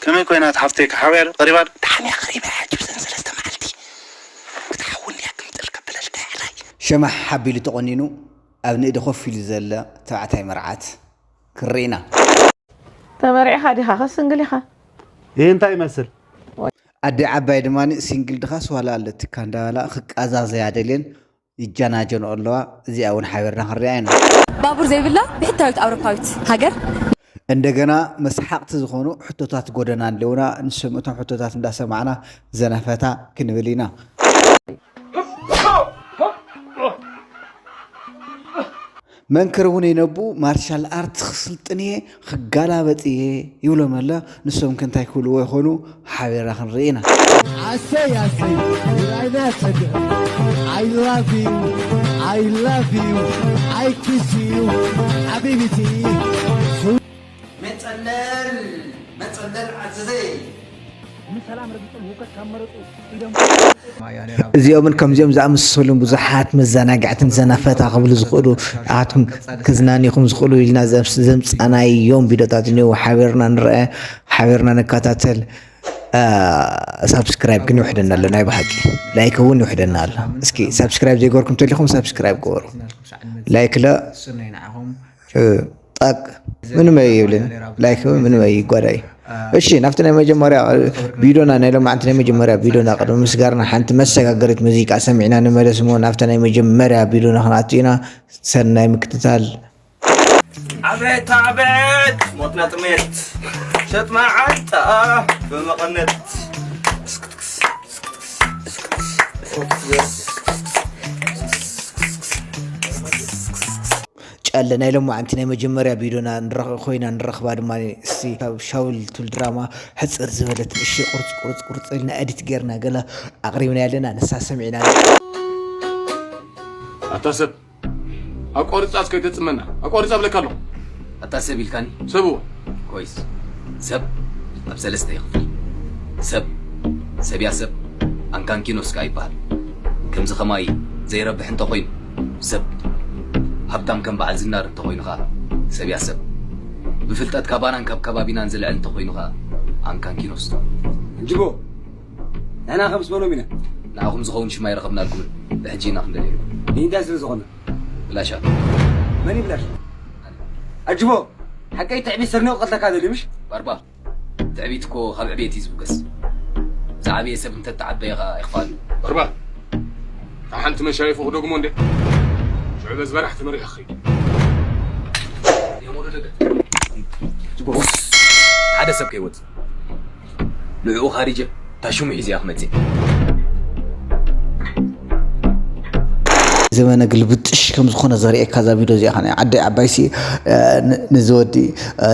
ከመይ ኮይና እታ ሓፍተይ፣ ክሓውያ ዶ ቀሪባ ዶ? ብጣዕሚ እያ ቀሪባ እያ፣ ጅብሰን ሰለስተ መዓልቲ ክትሓውኒ እያ ክምፅል ከብለልካ እያ። ሸማሕ ሓቢሉ ተቖኒኑ ኣብ ንእዲ ኮፍ ኢሉ ዘለ ተባዕታይ መርዓት ክርኢ ኢና። ተመሪዕኻ ዲኻ? ከስንግል ኢኻ? ይህ እንታይ ይመስል? ኣደ ዓባይ ድማ ሲንግል ድኻስ ዋላ ኣለትካ እንዳበላ ክቃዛዘያ ደልየን ይጀናጀንኦ ኣለዋ። እዚኣ እውን ሓቢርና ክንሪኣ ኢና። ባቡር ዘይብላ ብሕታዊት ኣውሮፓዊት ሃገር። እንደገና መስሓቕቲ ዝኾኑ ሕቶታት ጎደና ኣለውና። ንሶም እቶም ሕቶታት እንዳሰማዕና ዘናፈታ ክንብል ኢና። መንክር እውን የነቡ ማርሻል ኣርት ክስልጥን እየ ክጋላበጥ እየ ይብሎም ኣለ። ንሶም ከ እንታይ ክብልዎ ይኾኑ? ሓቢርና ክንርኢ ኢና። ኣሰይ ኣሰይ ራይናት I love you I love you I kiss you ሓቢቢቲ። መጸለል መጸለል ዓዘዘይ። ንሰላም ረጊጾም ህውከት ካብ መረጹ ኢዶም እዚኦምን ከምዚኦም ዝኣመሰሉን ብዙሓት መዘናግዕትን ዘናፈታ ክብሉ ዝኽእሉ፣ ንዓኻትኩም ከዝናንዩኹም ዝኽእሉ ኢልና ዘምስ-፣ ዘምጻናዮም ቪዲዮታት እኒአው። ሓቢርና ንርአ፣ ሓቢርና ንከታተል። አ፣ ሳብስክራይብ ግን ይውሕደና ኣሎ፣ ናይ ብሓቂ። ላይክ እውን ይውሕደና ኣሎ። እስኪ ሳብስክራይብ ዘይገበርኩም ተሊኹም ሳብስክራይብ ገበሩ። ላይክ ለ እ፣ ጠቅ ምንም ኣይብልን። ላይክ ምንም ኣይጓዳይ። እሺ፣ ናብቲ ናይ መጀመርያ ቪድዮና፣ ናይ ሎማዓንቲ ናይ መጀመርያ ቪድዮና ቅድሚ ምስጋርና ሓንቲ መሰጋገሪት ሙዚቃ ሰሚዕና ንመለስ እሞ ናብቲ ናይ መጀመርያ ቪድዮና ክንኣቱ ኢና። ሰናይ ምክትታል። ኣቤት ኣቤት ሞትና ጥሜት ሸጥ መዓንጣ ብመቐነት ጨለ ናይ ሎማዓንቲ ናይ መጀመርያ ቪድዮና ንረኽ-፣ ኮይና ንረኽባ ድማ እስቲ ካብ ሻውል ቱል ድራማ ሕጽር ዝበለት እሺ ቁርጽ ቁርጽ ቁርጽ ኢልና ኤዲት ጌርና ገለ ኣቕሪብና ኣለና ንሳ ሰሚዕና። ኣታ ሰብ ኣቋርጻ እስከ ተጽመና ኣቋርጻ ብለካ ኣለኹ። ኣታ ሰብ ኢልካኒ? ሰብ እዎ። ኮይስ ሰብ ኣብ ሰለስተ ይኽፈል። ሰብ ሰብያ ሰብ ኣንካንኪኖስ ከኣ ይበሃል። ከምዚ ኸማይ ዘይረብሕ እንተኾይኑ ሰብ፣ ሃብታም ከም በዓል ዝናር እንተኾይኑ ኸኣ ሰብያ ሰብ፣ ብፍልጠት ካባናን ካብ ከባቢናን ዝልዕል እንተኾይኑ ኸኣ ኣንካንኪኖስ። ኣጅቦ፣ ንሕና ከም ስመኖም ኢና። ንዓኹም ዝኸውን ሽም ኣይረኸብናልኩምን። ብሕጂ ኢና ክንደልየልኩም። ንእንታይ ስለ ዝኾነ? ብላሻ። መን እዩ ብላሻ? ኣጅቦ፣ ሓቀይ ትዕቢት ሰርኒቑ ክቐትለካ ደልዩ ምሽ? ባርባ፣ ትዕቢት እኮ ካብ ዕቤት እዩ ዝብገስ። ዝዓበየ ሰብ እንተተዓበየ ኸኣ ይኽፍኣሉ። ባርባ፣ ካብ ሓንቲ መሻይፎ ክደግሞ እንዴ? ሽዑ በዚ በራሕ ተመሪኻ ክኸይድ። ሓደ ሰብ ከይወጽእ ንዕኡ ካሪጀ እታ ሽሙ ሒዘያ ክመጽእ። ዘመነ ግልብጥሽ ከም ዝኾነ ዘርእየካ እዛ ቪድዮ እዚኣ ኸነ ዓደይ ዓባይሲ፣ እ፣ ን-፣ ንዚ ወዲ፣ እ፣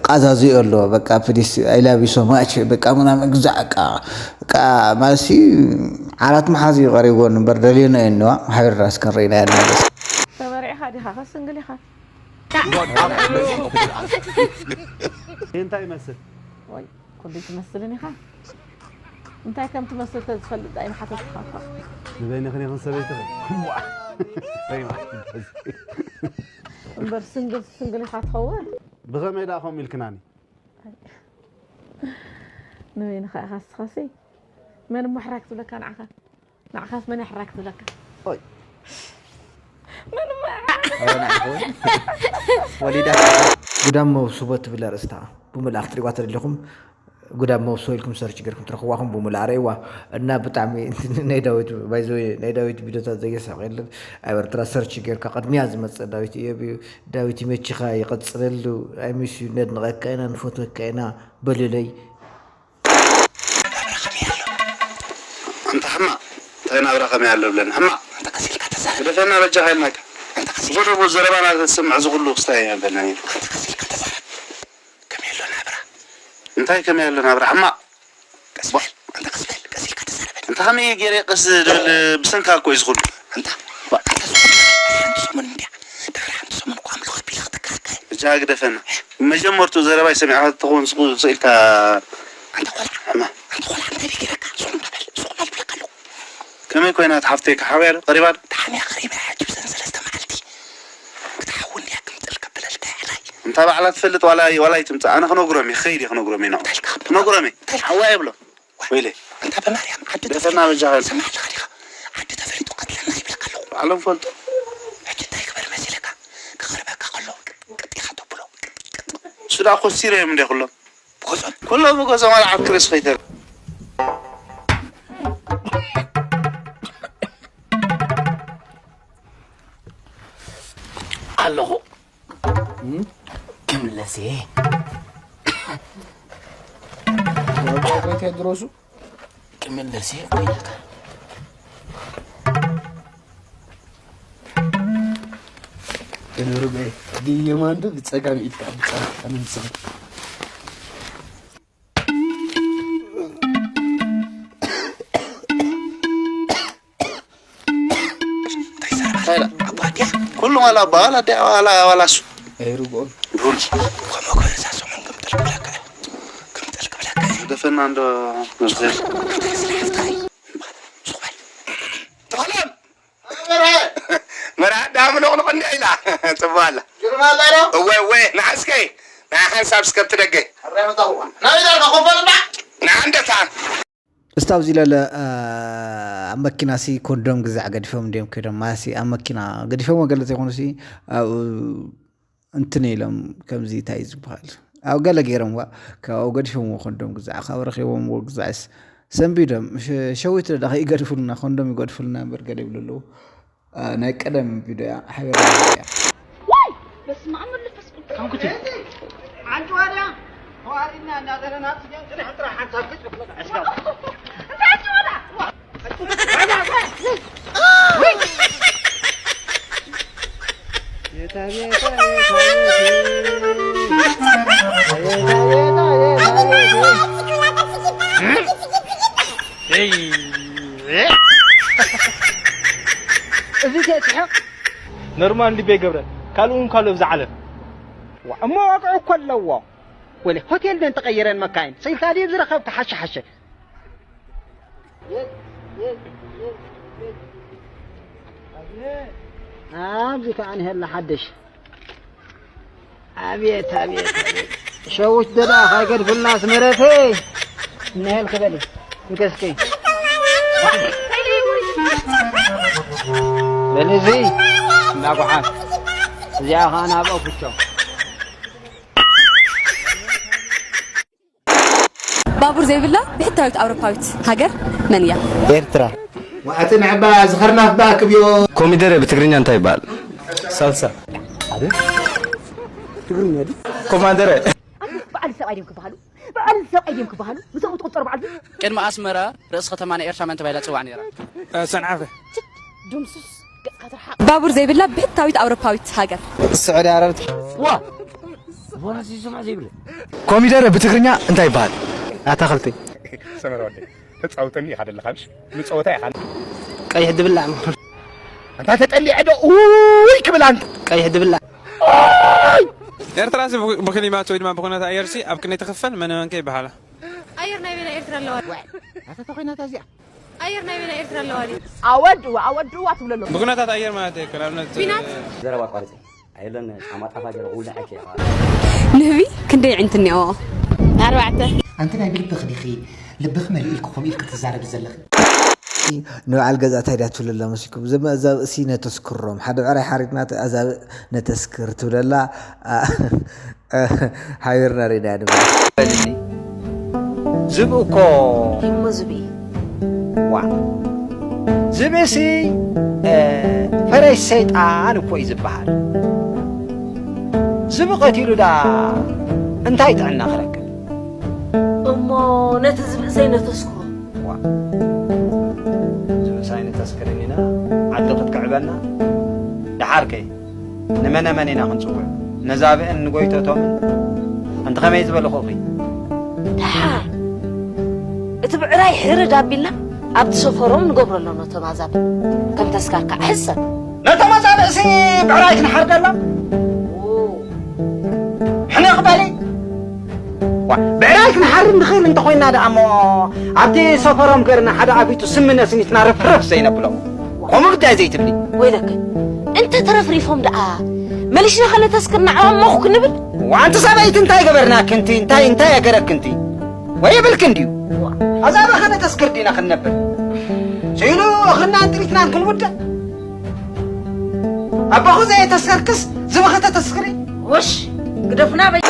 ቃዛዝዮ ኣሎ። በቃ ፕሊስ፣ I love you so much፣ በቃ ምናምን ግዛዕ፣ በቃ፣ በቃ ማለትሲ ዓራት መሓዝ እዩ ቀሪብዎ እምበር ደልዮና እየንዋ። ሓቢርና እስከ ንርእይና እያ ንመለስ። ተመሪዕኻ ዲኻ? ከስንግል ኢኻ? እንታይ ይመስል? ወይ፣ ኩሉ ትመስልን ኢኻ። እንታይ ከም ትመስል ተዝፈልጥ ዳኣ ይምሓተትካ እኳ። ንበይንኽን ኢኽን ሰበይትኽን። እዋ። እንታይ ማለት እዩ? እምበር ስንግል፣ ስንግል ኢኻ ትኸውን? ብኸመይ ደኣ ከምኡ ኢልክናኒ? ንበይንኻ ኢኻ እስኻሲ። መን እሞ ሕራይ ክትብለካ ንዓኻ? ንዓኻስ መን እያ ሕራይ ክትብለካ? ኦይ። መን እሞ ወሊዳ። ጉዳም መውስቦ ትብል ኣርእስታ ብምልኣ ክትሪእዋ ተደሊኹም፣ ጉዳም መውስቦ ኢልኩም ሰርች ጌርኩም ትረኽብዋ ኢኹም፣ ብምልኣ ረእይዋ። እና ብጣዕሚ ናይ ዳዊት፣ by the way፣ ናይ ዳዊት ቪድዮታት ዘየስሕቕ የለን። ኣብ ኤርትራ ሰርች ጌርካ ቅድሚያ ዝመጽእ ዳዊት እዮብ እዩ። ዳዊት ይመችኻ፣ ይቐጽለሉ። I miss you፣ ነድንቐካ ኢና፣ ንፈትወካ ኢና። በሉለይ። ኣንታ ሕማቕ፣ እንታይ ናብራ ከመይ ኣሎ ብለኒ፣ ሕማቕ። ኣንታ ቀስ ኢልካ ተዛረብ። ግደፈና በጃኻ ኢልናካ። ኣንታ ቀስ ኢልካ። ብድቡ ዘረባና ተትሰምዕ እዚ ኩሉ ክስታይ ኣይነበለኒ። ኣንታ ቀስ ኢልካ ተዛረብ። ከመይ ኣሎ ናብራ? እንታይ ከመይ ኣሎ ናብራ፣ ሕማቕ? ቀስ በል፣ ኣንታ ቀስ በል፣ ቀስ ኢልካ ተዛረበኒ። ኣንታ ከመይ ገይረ ቀስ ዝብል፣ ብሰንካ እኮ እዩ እዚ ኩሉ። ኣንታ፣ ኣንታ ዝኾነ ሓንቲ ሰሙን እንድያ፣ ድሕሪ ሓንቲ ሰሙን እኮ ኣምልኾ ኣቢለ ክተካእካ እየ። በጃኻ ግደፈና። መጀመርትኡ ዘረባይ ሰሚዕካ ተትኸውን ስቕ ኢልካ ኣንታ ቆልዓ፣ ሕማ። ኣንታ ቆልዓ እንታይ ደይ ገይረካ? ስቕ በል፣ ስቕ በል ይብለካ ኣለኹ። ከመይ ኮይና እታ ሓፍተይ፣ ክሓውያ ዶ ቀሪባ ዶ? ብጣዕሚ እያ ቀሪባ እያ፣ ጅብሰን ሰለስተ መዓልቲ ክትሓውኒ እያ ክምፅል ከብለልካ እየ ሕራይ። እታ ባዕላ ትፈልጥ ዋላ ዋላ ይትምጻእ፣ ኣነ ክነግሮም እየ፣ ክኸይድ እየ ክነግሮም እየ ንዕኦም። እንታይ ኢልካ? ክነግሮም እየ። እንታይ ኢልካ? ሓዋ የብሎ። እንታይ ኢልካ? ወይለ። ኣንታ በማርያም ዓዲ ደፈና ተፈሊጡ በጃኻ። ስማዕ ኣለኻ ዲኻ? ዓዲ ተፈሊጡ ቀትለና ይብለካ ኣለኹ። ባዕሎም ፈልጡ። ሕጂ እንታይ ግበር መሲለካ? ክቐርበካ ከሎ ቅጥ ኢኻ ተብሎ። ቅጥ ቅጥ። እሱ ደኣ ኮሲረ እዮም እንደ ኩሎም። ብገጾም። ኩሎም ብገጾም ዋላ ዓርኪ ርእሲ ከይተር-፣ ኣለኹ። ክምለስ እየ። ቴድሮሱ ክምለስ እየ ኮይነካ። ርበይ ብየማን ዶ ብጸጋም ኢድካ ብጸጋም። እንታይ ዘረባ? እንታይ ኢላ? ኣቦ ኣዲኣ? ኩሉ ዋላ ኣቦ፣ ዋላ ኣዲኣ፣ ዋላ፣ ዋላ እሱ። ኣይርግኦን። ቡን። ከምኡ ከይሳ ሰሙን ክምጥል ክብለካ እየ። ክምጥል ክብለካ እየ። ደፈና እንዶ መዝገብ። እንታይ ስለ ሓፍታይ? ሱቕ በል። ተኸለም! መርዓ! መርዓ ዳምሎቕ ንቕንዲ ኢላ። ጽቡቕ ኣላ። ግርማ ኣላ ዶ? እወ፣ እወ፣ ንዓስከይ። ንዓ ሓንሳብ እስከ ኣብቲ ደገ። ኣረ መጣኹዋ። ናበይ ዳርካ ኮፈል እምባ? ንዓ እንደታ። እስቲ ኣብዚ ለለ፣ እ፣ ኣብ መኪና ሲ ኮንዶም ግዛዕ ገዲፎም እንድዮም ከይዶም። ማለት ሲ ኣብ መኪና ገዲፎም ገለ ዘይኮኑ ሲ ኣብኡ እንትን ኢሎም ከምዚ እንታይ እዩ ዝበሃል? ኣብ ገለ ገይሮምዋ፣ ካብኡ ገዲፎምዎ ኮንዶም ግዛዕ፣ ካብ ረኺቦምዎ ግዛዕስ ሰንቢዶም። ሸ-፣ ሸዊት ዶ ደኣ ይገድፉልና፣ ኮንዶም ይገድፉልና እምበር ገለ ይብሉ ኣለዉ። እ፣ ናይ ቀደም ቪድዮ እያ፣ ሓቢርና እያ። ዋይ! በስመ ኣብ ወወልድ ወመንፈስ ቅዱስ። ሓንቲ ዋልያ ተዋሪድና እናበለና፣ ጽድያም ጽድያም ጥራሕ ሓንሳብ ክትብለና። እንታይ ትወዳ? እዚ ተስሕቕ ኖርማል እንዲ ቤት ገብረ ካልእ እውን ካሎ ብዛ ዓለም። ዋ፣ እሞ ዋግዑ እኮ ኣለዎ። ወለ ሆቴል ደን ተቐይረን መካይን ስኢልካ ድዩ ዝረኸብካ ሓሸ ሓሸ? ኣብዚ ከኣ ንሄላ ሓድሽ። ኣቤት፣ ኣቤት፣ ኣቤት። ሸዊት ደዳ ካይገድፍልና ስመረተይ። እንሄል ክበሊ። እንከስኪ። በሊ እዚ። እንዳጓሓፍ። እዚኣ ኸኣ ናብ ኣኩቾ። ባቡር ዘይብላ ብሕታዊት ኣውሮፓዊት ሃገር መን እያ? ኤርትራ። ዋእቲ ንዕባ ዝኸርናፍ ባክብዮ። ኮሚደረ ብትግርኛ እንታይ ይበሃል? ሳልሳ። ትግርኛ ድዩ? ኮማደረ። ኣንቱስ በዓል ሰብኣይ ድዮም ክበሃሉ? በዓል ሰብኣይ ድዮም ክበሃሉ? ምስኦም ትቁጸሩ በዓል ድዩ? ቅድሚ ኣስመራ ርእሲ ከተማ ናይ ኤርትራ መን ተባሂላ ትጽዋዕ ነይራ? እ፣ ሰንዓፈ። ችድ፣ ድምሱስ፣ ገጽካ ትርሓቕ። ባቡር ዘይብላ ብሕታዊት ኣውሮፓዊት ሃገር። ስዑዲ ዓረብ። ዋ! ወላ ዝሰማዕ ዘይብለ። ኮሚደረ ብትግርኛ እንታይ ይበሃል? ኣታኽልቲ። ሰመረ ወደይ፣ ተጻውተኒ ኢኻ ደለኻ፣ ምሽ? ምጸወታ ኢኻ። ቀይሕ ድብላዕ። ኣንታ ተጠሊዐ ዶ? ኡይ ክብል ኣንታ። ቀይሕ ድብላዕ። ኤርትራሲ ብ-፣ ብክሊማት ወይ ድማ ብኩነታት ኣየርሲ ኣብ ክንደይ ትኽፈል? መን መን ከ ይበሃላ? ኣየር ናይ በይና ኤርትራ ኣለዋ። ዋይ፣ ኣታ ተኾይናታ እዚኣ። ኣየር ናይ በይና ኤርትራ ኣለዋ ድዩ? ኣወድዋ፣ ኣወድዋ ትብሎ ኣሎ። ብኩነታት ኣየር ማለት እየ፣ ንኣብነት፣ ኲናት? ዘረባ ኣቋርጺ። ኣየለን ጫማ ጣፋ ገይረ ክውልዐኪ እየ። ንህቢ ክንደይ ኣዒንቲ እኒኦዎ? ኣርባዕተ። ኣንቲ ናይ ብልብኺ ዲኺ? ልብኺ መሊኡ ኢልኪ ከምኡ ኢልኪ ትዛረቢ ዘለኺ? ንበዓል ገዛ እንታይ ድያ ትብለላ መሲልኩም? ዘመ-፣ እዛ ብእሲ ነተስክሮም። ሓደ ብዕራይ ሓሪድና ተ-፣ እዛ ብ-፣ ነተስክር ትብለላ። ኣ-፣ ሓቢርና ርኢናያ ድማ። በልኒ። ዝብኢ እኮ። እሞ ዝብኢ። ዋ። ዝብኢሲ፣ እ፣ ፈረስ ሰይጣን እኮ እዩ ዝበሃል። ዝብኢ ቀቲሉ ደኣ እንታይ ጥዕና ክረክብ? እሞ ነቲ ዝብኢ ዘይነተስክሮ? ዋ። ዝብኢ ሳይነተስክርን ኢና፣ ዓዲ ክትክዕበና? ደሓርከ? ንመነ መን ኢና ክንጽውዕ? ነዛብእን ንጎይቶቶምን? ኣንቲ ኸመይ ዝበልኹኺ? ደሓር፣ እቲ ብዕራይ ሕርድ ኣቢልና ኣብቲ ሰፈሮም ንገብረሎም ነቶም ኣዛብእ። ከም ተስካር ከኣ ሕሰብ። ነቶም ኣዛብእሲ ብዕራይ ክንሓርደሎም? ኦ። ሕነ ክበሊ? ዋ፣ ብዕራይ ክንሓርድ ንኽእል እንተኾይንና ደኣ እሞ፣ ኣብቲ ሰፈሮም ገርና ሓደ ኣፊቱ ስሚ ነስኒትና ረፍረፍ ዘይነብሎ። ከምኡ ግዳይ ዘይትብሊ። ወይለከ፣ እንተ ተረፍሪፎም ደኣ፣ መሊሽና ከነተስክር ንዕኦም ሞኽ ክንብል? ኣንቲ ሰበይቲ እንታይ ገበርናኪ? እንቲ እንታይ እንታይ ኣገረኪ? እንቲ ወይ ይብልኪ እንድዩ። ኣዛ በኸነ ተስክር ዲና ክንነብር ስኢሉ እኽርናን ጥሪትናን ክንውድእ። ኣቦኹ ዘየተስከርክስ ዝበኸተ ተስክሪ። ወሽ ግደፍና በይ።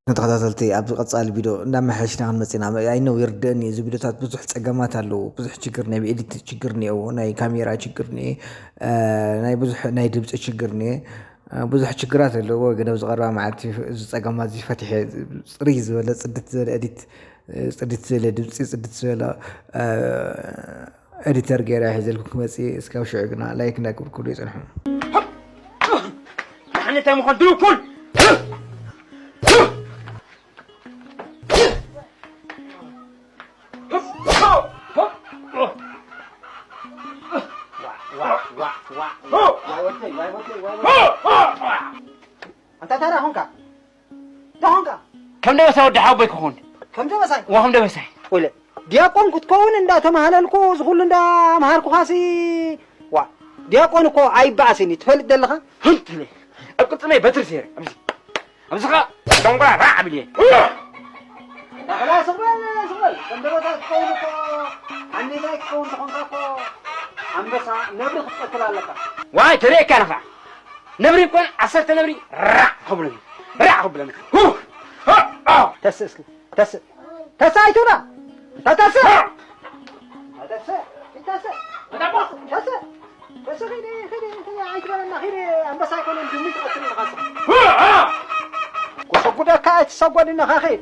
ንተኸታተልቲ ኣብዚ ቀጻሊ ቪድዮ እንዳመሓየሽና ክንመጽእ ኢና። ኣይ ነው ይርደእኒ፣ እዚ ቪድዮታት ብዙሕ ጸገማት ኣለዎ። ብዙሕ ችግር፣ ናይ ኤዲት ችግር እኒአዎ፣ ናይ ካሜራ ችግር እኒአ፣ ናይ ብዙሕ ናይ ድምጺ ችግር እኒአ። ብዙሕ ችግራት ኣለዎ፣ ግን ኣብዚ ቀረባ መዓልቲ እዚ ጸገማት እዚ ፈቲሐ ጽርይ ዝበለ፣ ጽድት ዝበለ ኤዲት፣ ጽድት ዝበለ ድምጺ፣ ጽድት ዝበለ ኤዲተር ገይረ ሒዘልኩም ክመጽእ። እስካብ ሽዑ ግና ላይክ እንዳገበርኩሉ ይጽንሑ። ንሕና እንታይ ምዃን ድልኩል? ኣንታ ታራ ኾንካ? እንታይ ኾንካ? ከም ደበሳይ ወዲ ሓወቦይ ክኾን። ከም ደበሳይ? ዋ፣ ከም ደበሳይ። ወለ ዲያቆን ክትከውን እንዳተማህለልኩ፣ እዚ ኩሉ እንዳምሃርኩኻሲ፣ ዋ፣ ዲያቆን እኮ ኣይበኣስን እዩ፣ ትፈልጥ ዘለኻ? ህንት ኢለ። ኣብ ቅልጽመይ በትሪ ሰይረ። ኣብዚ፣ ኣብዚ ኸኣ ደንጎላ ራዕ ኣቢለ። ዳኽላ ስቕ በል፣ ስቕ በል። ከም ደበሳይ ክትከውን እኮ፣ ኣንበሳይ ክትከውን ተኾንካ እኮ፣ ኣንበሳ ነብሪ ክትቀትል ኣለካ። ዋይ፣ ተርእየካ ነኻ። ነብሪ እኮ ዓሰርተ ነብሪ ራዕ ከብሎም እዩ። ራዕ ከብሎም እዩ። ሁ! ሁ! ሁ! ተስእ እስኪ። ተስእ። ተስእ ኣይትብላ። ተስእ። ተስእ። ተስእ። ተስእ። ተስእ ኺዲ፣ ኺዲ፣ ኺዲ፣ ኣይትበለና፣ ኺዲ። ኣንበሳ ኣይኮነን፣ ድሙ ትቐትል ኢኻ። ሁ! ሁ! ክሰጉደካ ኣይትሰጎድን ኢኻ፣ ኺድ።